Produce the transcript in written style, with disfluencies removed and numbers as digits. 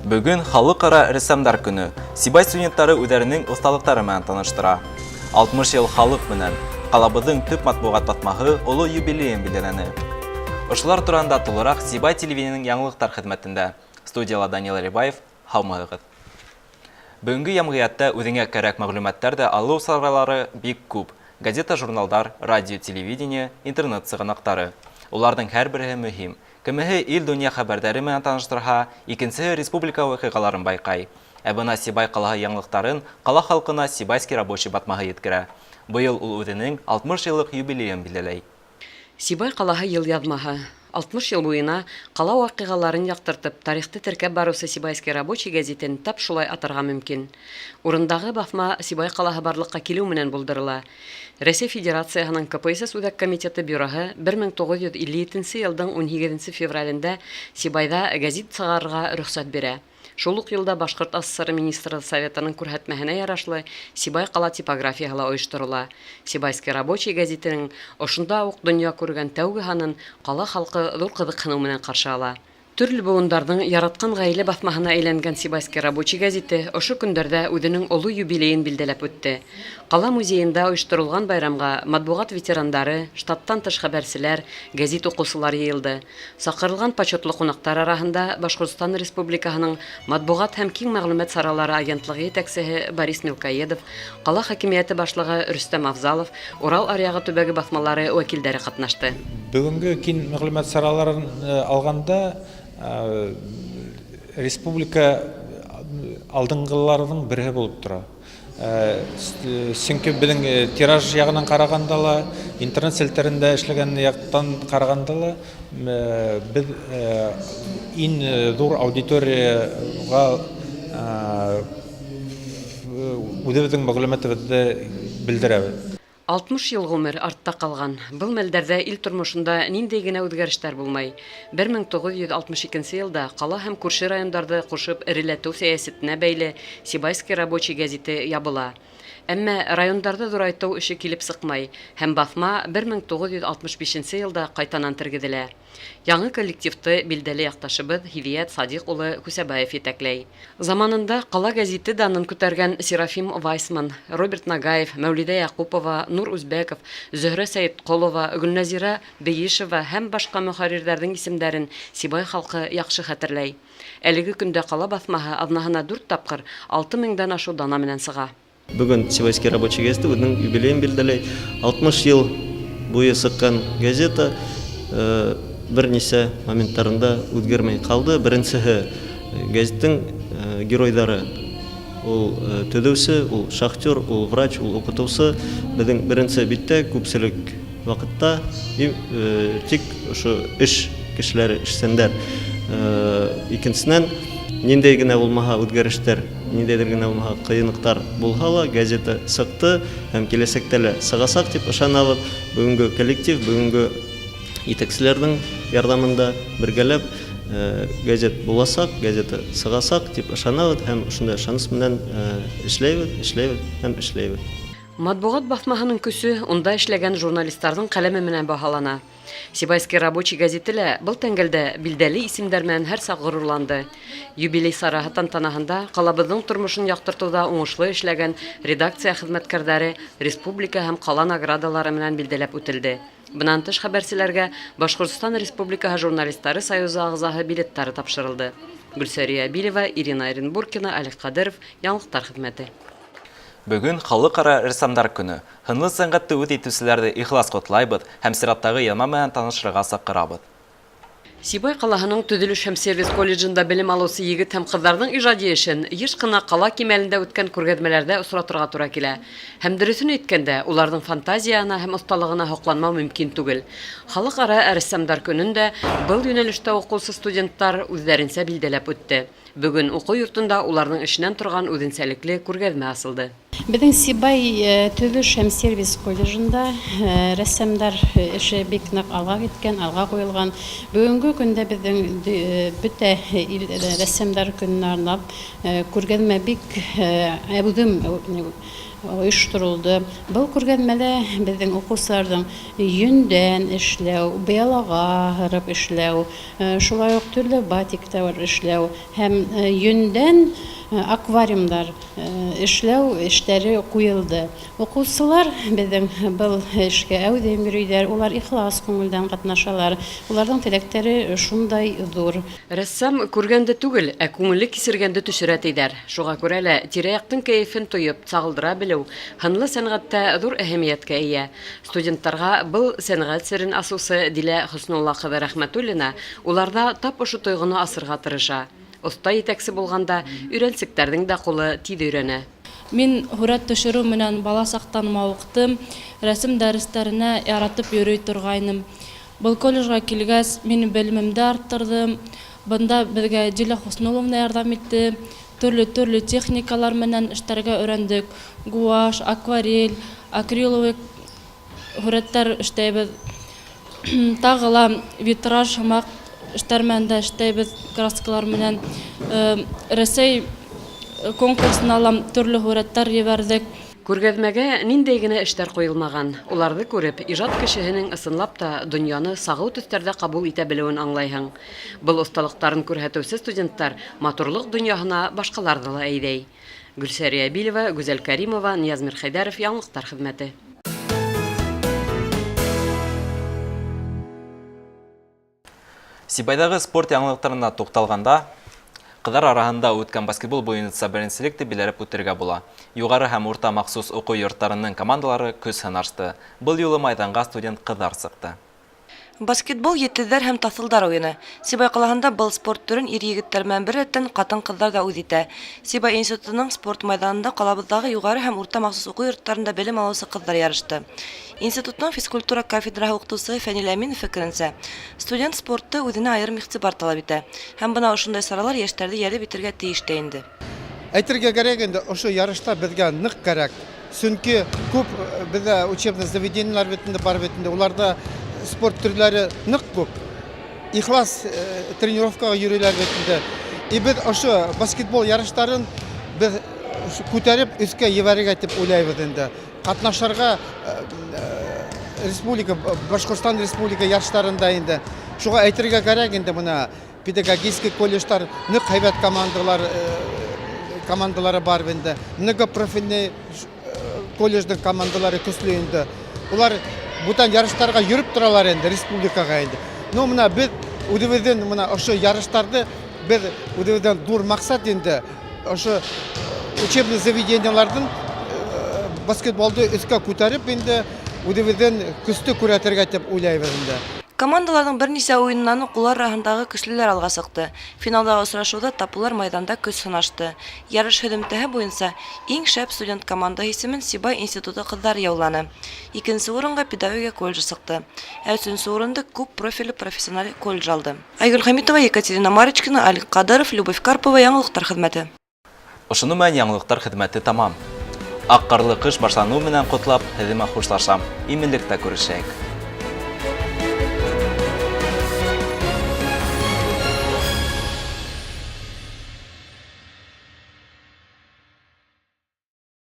Бөгөн Халыҡ-ара рәссамдар көнө. Сибай студенттары үҙҙәренең оҫталыҡтары менән таныштыра. 60 йыл халыҡ менән. Ҡалабыҙҙың төп матбуғат баҫмаһы оло юбилейын билдәләне. Ошолар тураһында тулыраҡ Сибай телевидениеның яңылыҡтар хеҙмәтендә. Студияла Данил Әлибаев, һаумыһығыҙ. Бөгөнгө йәмғиәттә үҙеңә кәрәк мәгълүматтар ҙа алыу саралары бик күп. Газета-журналдар, радио, телевидение, интернет сығанаҡтары. Уларҙың һәр береһе мөһим. Кемеһе ил-донъя хәбәрҙәре менән таныштырһа, икенсеһе республика ваҡиғаларын байҡай. Ә бына Сибай ҡалаһы яңылыҡтарын ҡала халҡына Сибайский рабочий баҫмаһы еткерә. Быйыл ул үҙенең 60 йыллыҡ юбилейын билдәләй. Сибай ҡалаһы елъяҙмаһы. 60 йыл буйына ҡала ваҡиғаларын яҡтыртып, тарихты теркәп барыусы Сибайский рабочий гәзитен тап шулай атарға мөмкин. Урындағы баҫма Сибай ҡалаһы барлыҡҡа килеү менән булдырыла. Рәсәй Федерацияһының КПСС Үҙәк комитеты бюроһы 1957 нсе йылдың унһигеҙенсе февралендә Сибайҙа гәзит сығарырға рөхсәт бирә. Шул уҡ йылда Башҡорт АССР Министрҙар Советының күрһәтмәһенә ярашлы Сибай ҡала типографияһы ла ойошторола. Сибайский рабочий гәзитенең ошонда уҡ донъя күргән тәүге һанын ҡала халҡы ҙур ҡыҙыҡһыныу менән ҡаршы ала. Төрлө быуындарҙың яратҡан ғаилә баҫмаһына әйләнгән Сибайский рабочий гәзите ошо көндәрҙә үҙенең оло юбилейын билдәләп үтте. Ҡала музейында ойошторолған байрамға матбуғат ветерандары, штаттан тыш хәбәрселәр, гәзит уҡыусылар йыйылды. Саҡырылған почетлы ҡунаҡтар араһында Башҡортостан Республикаһының Матбуғат һәм киң мәғлүмәт саралары агентлығы етәксеһе Борис Мелкоедов, ҡала хакимиәте башлығы Рөстәм Афзалов, Урал аръяғы төбәге баҫмалары вәкилдәре ҡатнашты. Бөгөнгө киң мәгълүмат сараларын алғанда, республика алдынгыларҙың береһе булып тора. Сөнки беҙҙең тираж яғынан ҡарағанда ла, интернет селтәрендә эшләгән яҡтан ҡарағанда ла, беҙ иң ҙур аудиторияға үҙебеҙҙең мәғлүмәтебеҙҙе белдерәбеҙ. 60 йыл ғүмер артта ҡалған. Был мәлдәрҙә ил тормошонда ниндәй генә үҙгәрештәр булмай. 1962 йылда ҡала һәм күрше райондарҙы ҡушып эреләтеү сәйәсәтенә бәйле Сибайский рабочий гәзите ябыла. Әммә райондарҙы ҙурайтыу эше килеп сыҡмай һәм баҫма 1965 йылда ҡайтанан тергеҙелә. Яңы коллективты билдәле яҡташыбыҙ Һиҙиәт Садиҡ улы Күсәбаев етәкләй. Заманында ҡала гәзите данын күтәргән Серафим Вайсман, Роберт Нагаев, Мәүлиҙә Яҡупова, Нур Үзбәков, Зөһрә Сәйетҡолова, Гөлнәзирә Бейишева һәм башҡа мөхәррирҙәрҙең исемдәрен Сибай халҡы яҡшы хәтерләй. Әлеге көндә ҡала баҫмаһы аҙнаһына дүрт тапҡыр алты меңдән ашыу дана менән сыға. Бөгөн Сибайский рабочий газеты үҙенең юбилейын билдәләй. 60 йыл буйы сыҡҡан газета бер нисә моменттарында үҙгәрмәй ҡалды. Беренсеһе газеттың геройҙары ул төҙөүсе, ул шахтер, ул врач, ул уҡытыусы. Беҙҙең беренсе биттә күпселек ваҡытта тик ошо эш кешеләре, эшсәндәр. Икенсенән, ниндәй генә булмаһа үҙгәрештәр, ниндәйҙер генә булмаһа ҡыйынлыҡтар булһа ла, газета сыҡты һәм киләсәктә лә сығасаҡ тип ышанабыҙ. Бөгөнгө коллектив, бөгөнгө етәкселәрҙең ярҙамында бергәләп газет буласаҡ, газета сығасаҡ тип ышанабыҙ һәм ошондай ышаныс менән эшләйбеҙ, эшләйбеҙ һәм эшләйбеҙ. Матбуғат баҫмаһының көсө унда эшләгән журналистарҙың ҡәләме менән баһалана. Сибайский рабочий гәзите лә был тәңгәлдә билдәле исемдәр менән һәрсаҡ ғорурланды. Юбилей сараһы тантанаһында ҡалабыҙҙың тормошон яҡтыртыуҙа уңышлы эшләгән редакция хеҙмәткәрҙәре республика һәм ҡала наградалары менән билдәләп үтелде. Бынан тыш хәбәрселәргә Башҡортостан Республикаһы Журналистары союзы ағзаһы билеттары тапшырылды. Гөлсәрия Әбилева, Ирина Оренбургкина, Олег Ҡадыров, Яңылыҡтар хеҙмәте. Бөгөн Халыҡ-ара рәссамдар көнө. Һынлы сәнғәтте үҙ итеүселәрҙе ихлас ҡотлайбыҙ һәм сираттағы яҙма менән танышырға саҡырабыҙ. Сибай ҡалаһының төҙөлөш һәм сервис колледжында белем алыусы егет һәм ҡыҙҙарҙың ижади эшен йыш ҡына ҡала кимәлендә үткән күргәҙмәләрҙә осратырға тура килә. Һәм дөрөҫөн әйткәндә, уларҙың фантазияһына һәм оҫталығына һоҡланмау мөмкин түгел. Халыҡ-ара рәссамдар көнөн дә был йүнәлештә уҡыусы студенттар үҙҙәренсә билдәләп үтте. Бөгөн уҡыу йортонда уларҙың эшенән торған үҙенсәлекле күргәҙмә асылды. Беҙҙең Сибай төҙөлөш һәм сервис колледжында рәссамдар эше бик ныҡ алға киткән, алға ҡуйылған. Бөгөнгө көндә беҙҙең бөтә ил рәссамдар көнөнә арнап күргәҙмә бик әүҙем Оешторолдо. Был күргәҙмәлә беҙҙең уҡыусыларҙың йөндән эшләү, быялаға һырып эшләү, шулай уҡ төрлө батиктар эшләү һәм йөндән аквариумдар эшләү эштәре ҡуйылды. Уҡыусылар беҙҙең был эшкә әүҙем йөрөйҙәр, улар ихлас күңелдән ҡатнашалар, уларҙың теләктәре шундай ҙур. Рәссам күргәнде түгел, ә күңеле кисергәнде төшөрә тиҙәр. Шуға күрә лә тирә-яҡтың кәйефен тоеп, сағылдыра белеү һынлы сәнғәттә ҙур әһәмиәткә эйә. Студенттарға был сәнғәт серен асыусы Дилә Хөснулла ҡыҙы Рәхмәтуллина уларҙа тап ошо тойғоно асырға тырыша. Оҫта етәксе булғанда өйрәнсектәрҙең дә ҡулы тиҙ өйрәнә. Мин һүрәт төшөрөү менән бала саҡтан мауыҡтым, рәсем дәрестәренә яратып йөрөй торғайным. Был колледжға килгәс, мин белемемде арттырҙым. Бында беҙгә Диля Хуснуловна ярҙам итте. Төрлө-төрлө техникалар менән эштәргә өйрәндек. Гуашь, акварель, акриловый һүрәттәр эштәйбеҙ. Тағы ла витраж һымаҡ эштәр менән дә эштәйбеҙ, краскалар менән. Рәсәй конкурсына ла төрлө һүрәттәр ебәрҙек. Күргәҙмәгә ниндәй генә эштәр ҡуйылмаған. Уларҙы күреп, ижад кешеһенең ысынлап та донъяны сағыу төҫтәрҙә ҡабул итә белеүен аңлайһың. Был оҫталыҡтарын күрһәтеүсе студенттар матурлыҡ донъяһына башҡаларҙы ла әйҙәй. Гөлсәрия Билева, Гүзәл Кәримова, Нияз Мирхәйҙәров, Яңылыҡтар хеҙмәте. Сибайҙағы спорт яңылыҡтарына туҡталғанда, ҡыҙҙар араһында үткән баскетбол буйынса беренселекте билдәләп үтергә була. Юғары һәм урта махсус уҡыу йорттарының командалары көс һынашты. Был юлы майҙанға студент ҡыҙҙар сыҡты. Баскетбол етеҙҙәр һәм таҫылдар уйыны. Сибай ҡалаһында был спорт төрөн ир-егеттәр менән бер рәттән ҡатын-ҡыҙҙар ҙа үҙ итә. Сибай институтының спорт майҙанында ҡалабыҙҙағы юғары һәм урта махсус уҡыу йорттарында белем алыусы ҡыҙҙар ярышты. Институттың физкультура кафедраһы уҡытыусыһы Фәнил Әминов фекеренсә, студент спорты үҙенә айырым иғтибар талап итә. Һәм бына ошондай саралар йәштәрҙе йәлеп итергә тейеш тә инде. Әйтергә кәрәк инде, ошо ярышта беҙгә ныҡ кәрәк. Сөнки күп беҙҙә учебный заведениелар бит инде бар бит инде, уларҙа спорт төрләре ныҡ күп. Ихлас тренировкаға йөрөйләр бит инде. И беҙ ошо баскетбол ярыштарын беҙ күтәреп өҫкә ебәрергә тип уйлайбыҙ инде. Ҡатнашырға республика, Башҡортостан республика ярыштарында инде. Шуға әйтергә кәрәк инде, бына педагогический колледждар ныҡ һәйбәт командалары бар инде. Многопрофильный колледждың командалары көслө инде. Улар бүтән ярыштарға йөрөп торалар инде республикаға инде. Но мына беҙ үҙебеҙҙең мына ошо ярыштарҙы беҙ үҙебеҙҙең ҙур маҡсат инде ошо учебный заведениеларҙың баскетболды өҫкә күтәреп инде үҙебеҙҙең көстө күрһәтергә тип уйлайбыҙ инде. Командаларҙың бер нисә уйынынан уҡ улар араһындағы көслөләр алға сыҡты. Финалдағы осрашыуҙа тапулар майҙанда көс һынашты. Ярыш һөҙөмтәһе буйынса иң шәп студент командаһы исемен Сибай институты ҡыҙҙары яуланы. Икенсе урынға педагогия колледжы сыҡты. Ә өсөнсө урынды күп профилле профессиональ колледж алды. Айгөл Хәмитова, Екатерина Марочкина, Алик Ҡадыров, Любовь Карпова, Яңылыҡтар хеҙмәте. Ошоно менән яңылыҡтар хеҙмәте тамам. Аҡ ҡарлы ҡыш башланыу менән ҡотлап, һеҙҙең менән хушлашам. Именлектә күрешәйек.